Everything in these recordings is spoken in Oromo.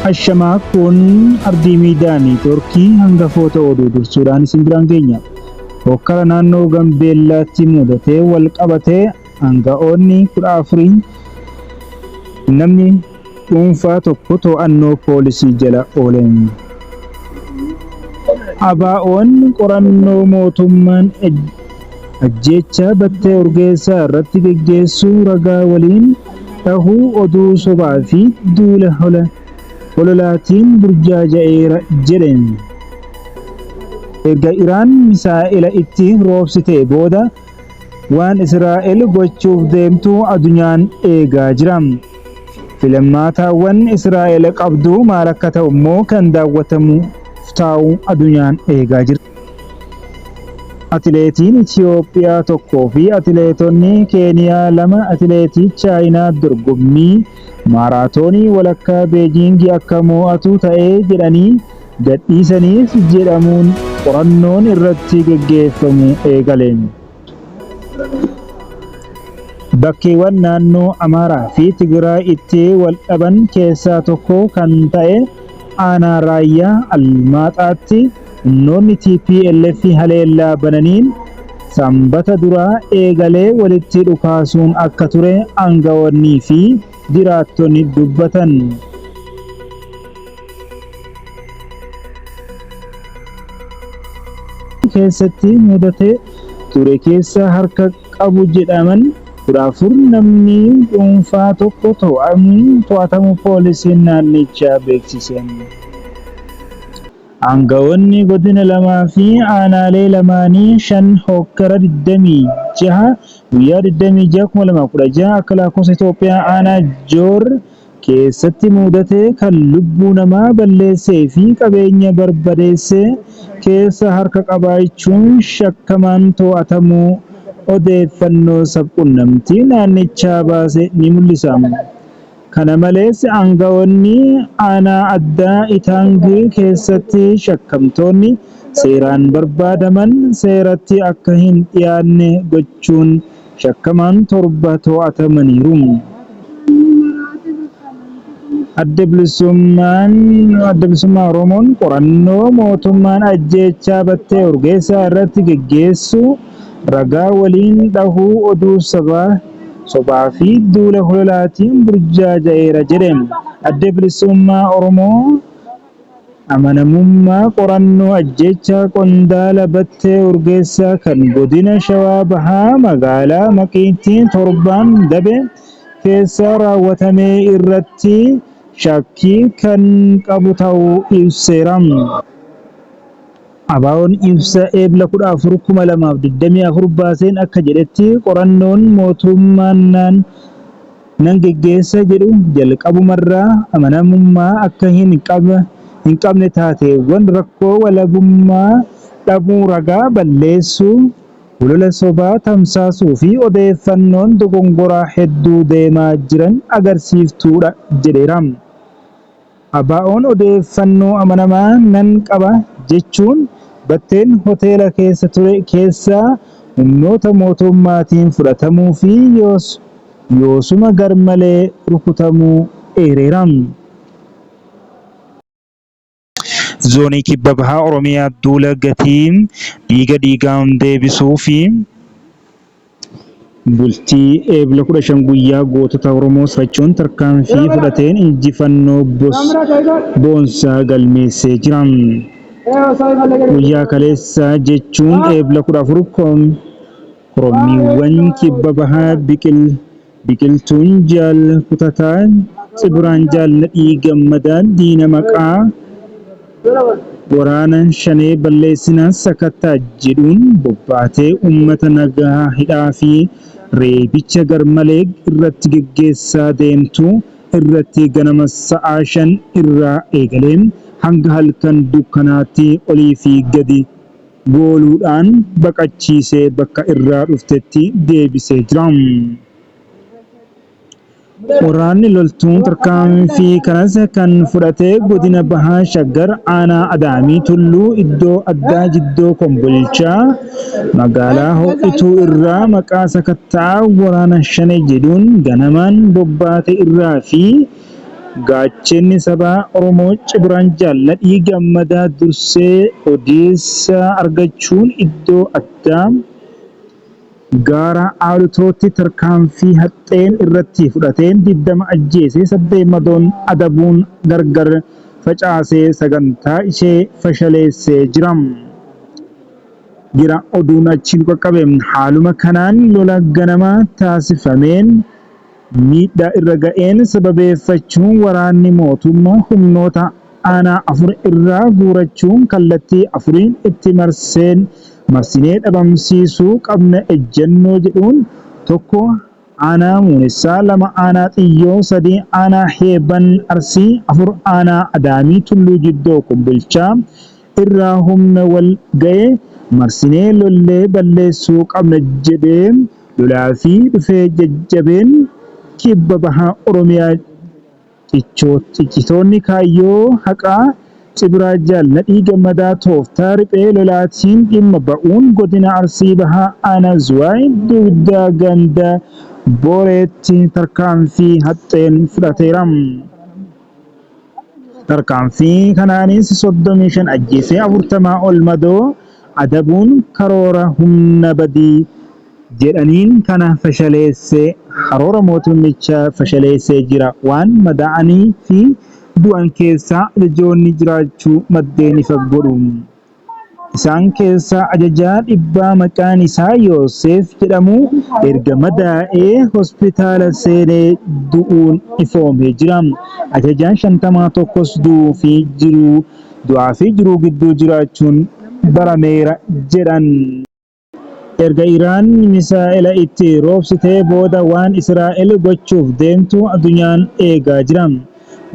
Ashamaa kun Ardii Miidiyaa Neetwoorkii hangafoota oduu dursuudhaan isin biraan geenya. Hokkara naannoo Gambeellaatti mudatee wal qabatee aanga'oonni 14 namni dhuunfaa tokko to'annoo poolisii jala oole. ABO'n qorannoo mootummaan ajjeechaa Battee Urgeessaa irratti geggeessu ragaa waliin dhahuu oduu sobaa fi duula hololaatiin burjaaja'eera jedhe. Erga Iraan misaa'ela itti roobsitee booda waan Israa'el gochuuf deemtu adunyaan eegaa jira. Filmaataawwan Israa'el qabdu maal akka ta'u immoo kan daawwatamuuf taa'u adunyaan eegaa jira. Atileetiin Itiyoophiyaa tokkoo fi atileetonni Keeniyaa 2 atileetii Chaayinaa dorgommii maaraatoonii walakkaa Beejiingi akka moo'atu ta'ee jedhanii gadhiisaniif jedhamuun qorannoon irratti geggeeffamuu eegale. Bakkeewwan naannoo Amaaraa fi Tigraay itti waldhaban keessaa tokko kan ta'e aanaa Raayyaa Almaaxaatti humnoonni tplf haleellaa bananiin Sambata duraa eegalee walitti dhukaasuun akka ture aangawoonnii fi jiraattonni dubbatan. Keessatti mudatee ture keessaa harka qabu jedhaman 14 namni dhuunfaa tokko to'atamuu poolisiin naannichaa beeksise. Aangawoonni godina lamaa fi aanaalee lamaanii 5 hookkara 26 guyyaa 26 2016 akka lakkoofsa Itoophiyaa aanaa Joor keessatti muudate kan lubbuu namaa balleessee fi qabeenya barbadeesse keessa harka qabaachuun shakkamaan to'atamuu odeeffannoo sabqunnamtii naannichaa baase ni mul'isa. Kana malees aangawoonni aanaa addaa Itaang keessatti shakkamtoonni seeraan barbaadaman seeratti akka hin dhiyaanne gochuun shakkamaan 7 to'atamaniiru. Adda Bilisummaa Oromoon qorannoo mootummaan ajjeechaa Battee Urgeessaa irratti geggeessu ragaa waliin dhahuu oduu sobaa fi duula hololaatiin burjaaja'eera jedhe. Adda Bilisummaa Oromoo amanamummaa qorannoo ajjeechaa qondaala Battee Urgeessaa kan godina Shawaa Bahaa magaalaa Maqiitti torbaan dabe keessa raawwatamee irratti shakkii kan qabu ta'uu ibseera. ABO'n ibsa Eebla 14, 2024 baaseen akka jedhetti, qorannoon mootummaan nan geggeessa jedhu jalqabumarraa amanamummaa akka hin qabne taateewwan rakkoo walabummaa dhabuu, ragaa balleessuu, holola sobaa tamsaasuu fi odeeffannoon dogongoraa hedduu deemaa jiran agarsiiftuudha jedheera. ABO'n odeeffannoo amanamaa nan qaba jechuun Batteen hoteela keessa ture keessaa humnoota mootummaatiin fudhatamuu fi yoosuma garmalee rukutamuu eereera. Zoonii Kibba Baha Oromiyaa duula gatii dhiiga dhiigaan deebisuu fi Bultii Eebla 15 guyyaa gootota Oromoo sabachuun tarkaanfii fudhateen injifannoo boonsaa galmeessee jira. Guyyaa kaleessaa jechuun Eebla 14 korommiiwwan kibba bahaa Biqiltuun Jaal Kutataa Cibiraan Jaal Nadhii Gammadaa diina maqaa waraana Shanee balleessina sakattaa jedhuun bobbaatee uummata nagaa hidhaa fi reebicha garmalee irratti geggeessaa deemtu irratti ganama sa'a 5 irraa eegalee hanga halkan dukkanaatti olii fi gadi gooluudhaan baqachiisee bakka irraa dhuftetti deebisee jira. Waraanni loltuun tarkaanfii kanas kan fudhate godina Baha Shaggar aanaa Adaamii Tulluu iddoo addaa Jiddoo Kombolchaa magaalaa ho'ituu irraa maqaa sakatta'a waraana Shanee jedhuun ganamaan bobbaate irraa fi Gaachenni sabaa Oromoo Cibiraan Jaal Nadhii Gammadaa dursee odeessa argachuun iddoo addaa gaara Aalutootti tarkaanfii haxxeen irratti fudhateen 20 ajjeesee 8 madoon adabuun gargar facaasee sagantaa ishee fashaleessee jira. Jira oduun achi nu qaqqabe. Haaluma kanaan lola ganama taasifameen miidhaa irra ga'een sababeeffachuun waraanni mootummaa humnoota aanaa 4 irraa guurachuun kallattii 4n itti marseen marsinee dhabamsiisuu qabna ejjennoo jedhuun 1 Aanaa Muunessaa, 2 Aanaa Xiyyoo, 3 Aanaa Heeban Arsii, 4 Aanaa Adaamii Tulluu Jiddoo Kombolchaa irraa humna wal ga'e marsinee lollee balleessuu qabna jedhee lolaafii dhufee jajjabeen Kibba Baha Oromiyaa Ciccitoonni kaayyoo haqaa Cibiraa Jaal Nadhii Gammadaa tooftaa riphee lolaatiin dhimma ba'uun Godina Arsii Bahaa Aanaa Zuwaay Dugdaa Ganda Booreetti tarkaanfii haxxeen fudhateera. Tarkaanfii kanaanis 35 ajjeesee 40 ol madoo adabuun karoora humna badii jedhaniin kana fashaleessee karoora mootummichaa fashaleessee jira. Waan madaa'anii fi du'an keessaa ajajoonni jiraachuu maddeen ifa godhu. Isaan keessaa ajajaa dhibbaa maqaan isaa Yooseef jedhamu erga madaa'ee hospitaala seenee du'uun ifoomee jira. Ajajaan shantamaa tokkos du'uu fi jiruu du'aa fi jiruu gidduu jiraachuun barameera jedhan. Erga Iraan misaa'ela itti roobsitee booda waan Israa'el gochuuf deemtu addunyaan eegaa jira.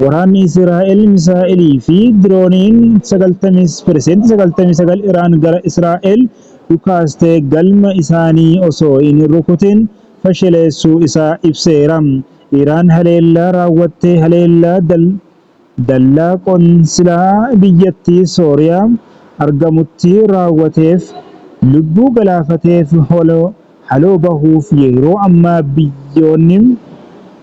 Waraanni Israa'el misaa'elii fi dirooniin 99% Iraan gara Israa'el dhukaaste galma isaanii osoo hin rukutin fashaleessuu isaa ibseera. Iraan haleellaa raawwatte haleellaa dallaa qonsilaa biyyattii Sooriyaa argamutti raawwateef lubbuu galaafateef haloo bahuuf yeroo ammaa biyyoonni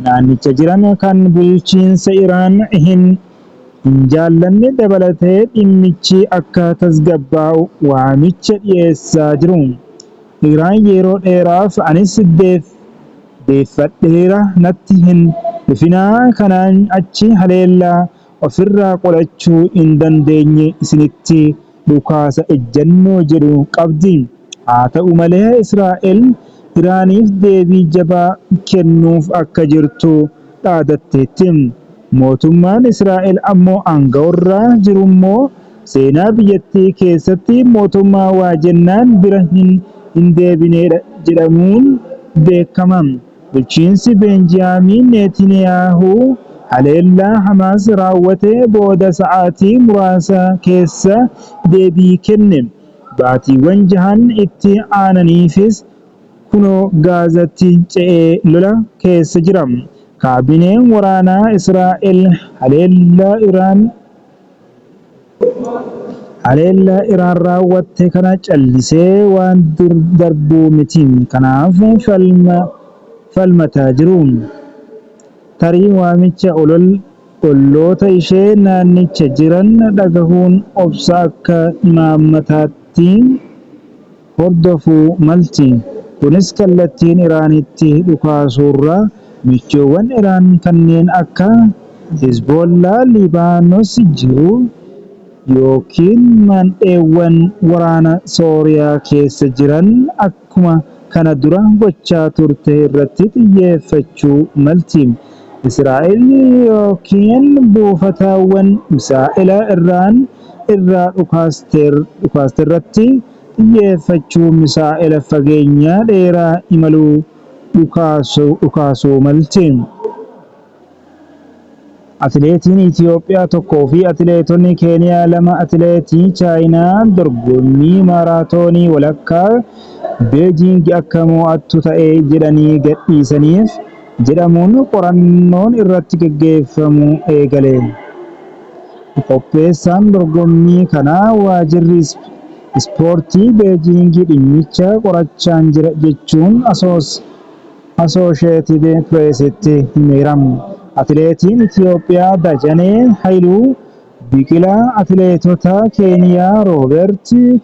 naannicha jiran kan bulchiinsa Iraan hin jaallanne dabalatee dhimmichi akka tasgabbaa'u waamicha dhiyeessaa jiru. Iraan yeroo dheeraaf anis deeffadheera natti hin dhufinaa kanaan achi haleellaa ofirraa qolachuu hin dandeenye isinitti dhukaasa ejjennoo jedhu qabdi. Haa ta'u malee Israa'el Iraaniif deebii jabaa kennuuf akka jirtu dhaadatteetti. Mootummaan Israa'el ammoo aangaworra jirummoo seenaa biyyattii keessatti mootummaa waa jennaan bira hin deebineedha jedhamuun beekama. Bulchiinsi Beenjiyaamiin Neetiniyaahuu haleellaa Hamaas raawwate booda sa'aatii muraasa keessa deebii kenne. Baatiiwwan jahan itti aananiifis kunoo Gaazatti ce'ee lola keessa jira. Kaabineen waraanaa Israa'el haleellaa Iraan Haleellaa Iraan raawwatte kana callisee waan darbuu miti. Kanaaf falmataa jiru. Tarii waamicha olloota ishee naannicha jiran dhagahuun obsa akka imaammataatti hordofuu malti. Kunis kallattiin Iraanitti dhukaasuurra michuuwwan Iraan kanneen akka Hezboollaa Libaanos jiru ykn maandheewwan waraana Sooriyaa keessa jiran akkuma kana dura gochaa turte irratti xiyyeeffachuu malti. Israa'el ykn buufataawwan misaa'ela Iraan irraa dhukaasterratti xiyyeeffachuun misaa'ela fageenya dheeraa imalu dhukaasuu malti. Atileetiin Itoophiyaa tokkoo fi atileetonni Keeniyaa lama atileetii Chaayinaa dorgommii maaraatoonii walakkaa Beejiing akka mo'attu ta'e jedhanii gadhiisaniif jedhamuun qorannoon irratti gaggeeffamuu eegale. Qopheessaan dorgommii kanaa Waajirri Ispoortii Beejiing dhimmicha qorachaan jira jechuun Asoosheetid Pireesitti himeera. Atileetiin Itoophiyaa Dajanee Hayiluu Biqilaa atileetota Keeniyaa Rooberti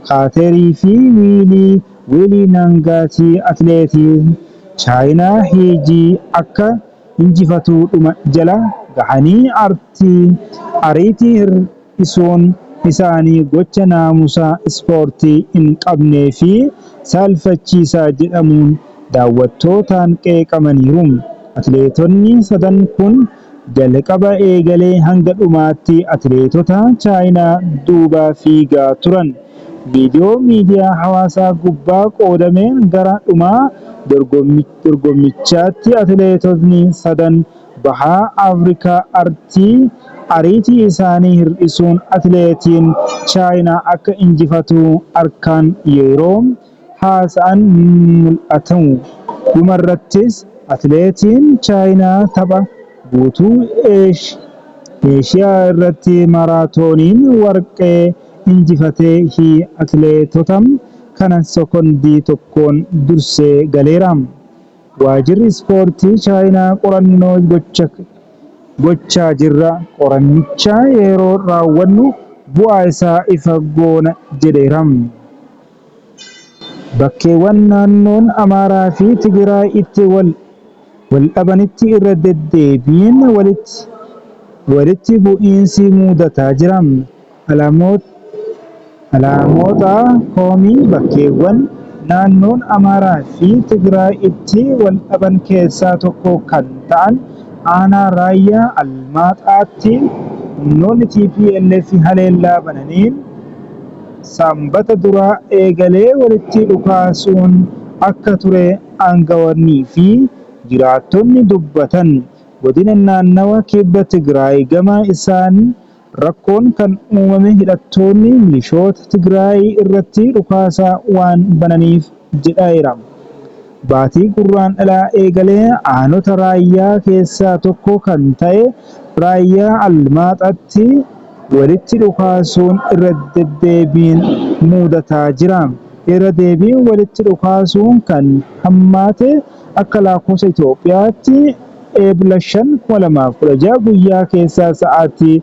Kaaterii fi Wiilii Naangaatii atileetiin Chaayinaa Hiijii akka injifatu dhuma jala gahanii ariitii hir'isuun isaanii gocha naamusa ispoortii hin qabnee fi saalfachiisaa jedhamuun daawwattootaan qeeqamaniiru. Atileetonni sadan kun jalqabaa eegalee hanga dhumaatti atileetota Chaayinaa duuba fiigaa turan. Viidiyoo miidiyaa hawaasaa gubbaa qoodameen gara dhuma dorgommichaatti atileetotni sadan baha Afrikaa ariitii isaanii hir'isuun atileetiin Chaayinaa akka injifatu harkaan yeroo haasa'an mul'atu. Dhumarrattis atileetiin Chaayinaa tapha guutuu Eeshiyaa irratti maaraatooniin warqee injifate Hii atileetota kana sekondii tokkoon dursee galeera. Waajirri Ispoortii Chaayinaa qorannoo gochaa jirra. Qorannicha yeroo raawwannu bu'aa isaa ifa goona jedheera. Bakkeewwan naannoon Amaaraa fi Tigraay itti wal dhabanitti irra deddeebiin walitti bu'iinsi mudataa jira. Alamaaxaa Koomii bakkeewwan naannoon Amaaraa fi Tigraay itti wal dhaban keessaa tokko kan ta'an aanaa Raayyaa Allamaaxaatti humnoonni TPLF haleellaa bananiin Sanbata duraa eegalee walitti dhukaasuun akka ture aangawoonnii fi jiraattonni dubbatan. Godina naannawa Kibba Tigraay gama isaan rakkoon kan uumame hidhattoonni milishoota Tigraay irratti dhukaasa waan bananiif jedheera. Baatii Guraandhalaa eegalee aanota Raayyaa keessaa tokko kan ta'e Raayyaa Allamaaxaatti walitti dhukaasuun irra deddeebiin mudataa jira. Irra deebiin walitti dhukaasuun kan hammaate akka lakkoofsa Itoophiyaatti Ebla 5, 2016 guyyaa keessaa sa'aatii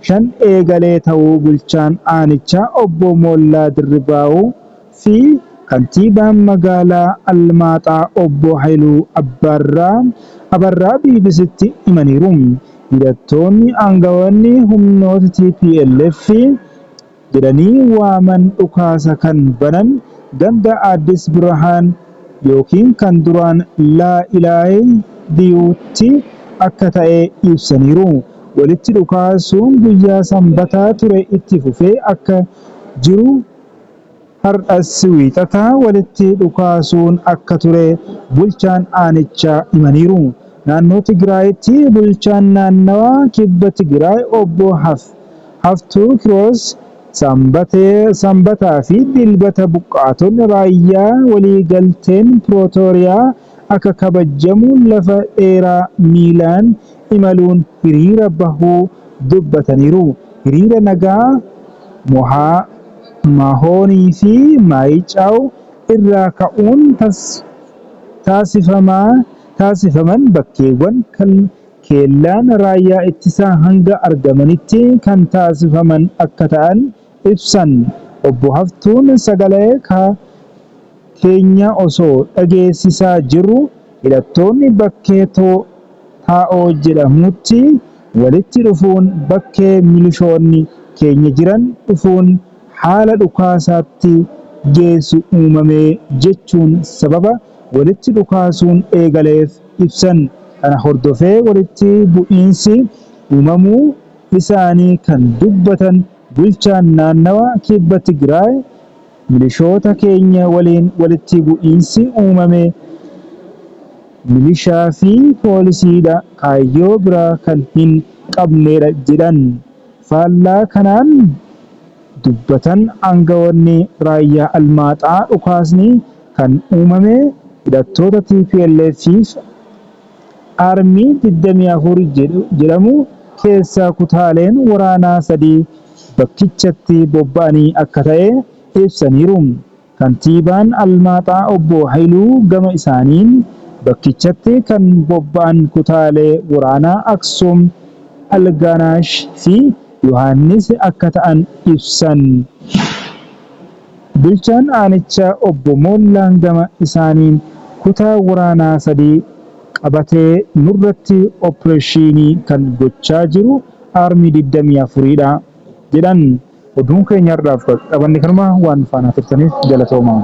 5 eegalee ta'uu bulchaan aanichaa Obbo Mollaa Dirribaa'uu fi kantiibaan magaalaa Allamaaxaa Obbo Hayiluu Abarraa BBC'tti himaniiru. Hidhattoonni aangawoonni humnoota TPLF jedhanii waaman dhukaasa kan banan ganda Addis Birhaan yookiin kan duraan Laa'ilaay Diyuutti akka ta'e ibsaniiru. Walitti dhukaasuun guyyaa Sanbataa ture itti fufee akka jiru har'as Wiixata walitti dhukaasuun akka ture bulchaan aanichaa himaniiru. Naannoo Tigraayitti bulchaan naannawa Kibba Tigraay Obbo Haftuu Kiroos Sanbataa fi Dilbata buqqaatonni Raayyaa waliigalteen Pirootoriyaa akka kabajamu lafa dheeraa miilaan imaluun hiriira bahuu dubbataniiru. Hiriira nagaa Mahoonii fi Maayicaaw irraa ka'uun taasifaman bakkeewwan keellaan raayyaa ittisaa hanga argamanitti kan taasifaman akka ta'an ibsan. Obbo Haftuun sagalee keenya osoo dhageessisaa jirru hidhattoonni bakkee Taa'oo jedhamutti walitti dhufuun bakkee milishoonni keenya jiran dhufuun haala dhukaasatti geessu uumame jechuun sababa walitti dhukaasuun eegaleef ibsan. Kana hordofee walitti bu'iinsi uumamuu isaanii kan dubbatan bulchaan naannawa Kibba Tigraay, milishoota keenya waliin walitti bu'iinsi uumame milishaa fi poolisiidha kaayyoo biraa kan hin qabnedha jedhan. Faallaa kanaan dubbatan aangawoonni Raayyaa Allamaaxaa dhukaasni kan uumame hidhattoota TPLF fi Armii 24 jedhamu keessaa kutaaleen waraanaa sadii bakkichatti bobba'anii akka ta'e ibsaniiru. Kantiibaan Allamaaxaa Obbo Hayiluu gama isaaniin Bakkichatti kan bobba'an kutaalee waraanaa Aksuum, Algaanash fi Yohaannis akka ta'an ibsan. Bulchaan aanichaa Obbo Mollaan gama isaaniin kutaa waraanaa sadi qabatee nurratti oppireeshinii kan gochaa jiru Army 24 dha jedhan. Oduun keenya har'aaf qabanne kanuma waan faana turtaniif galatooma.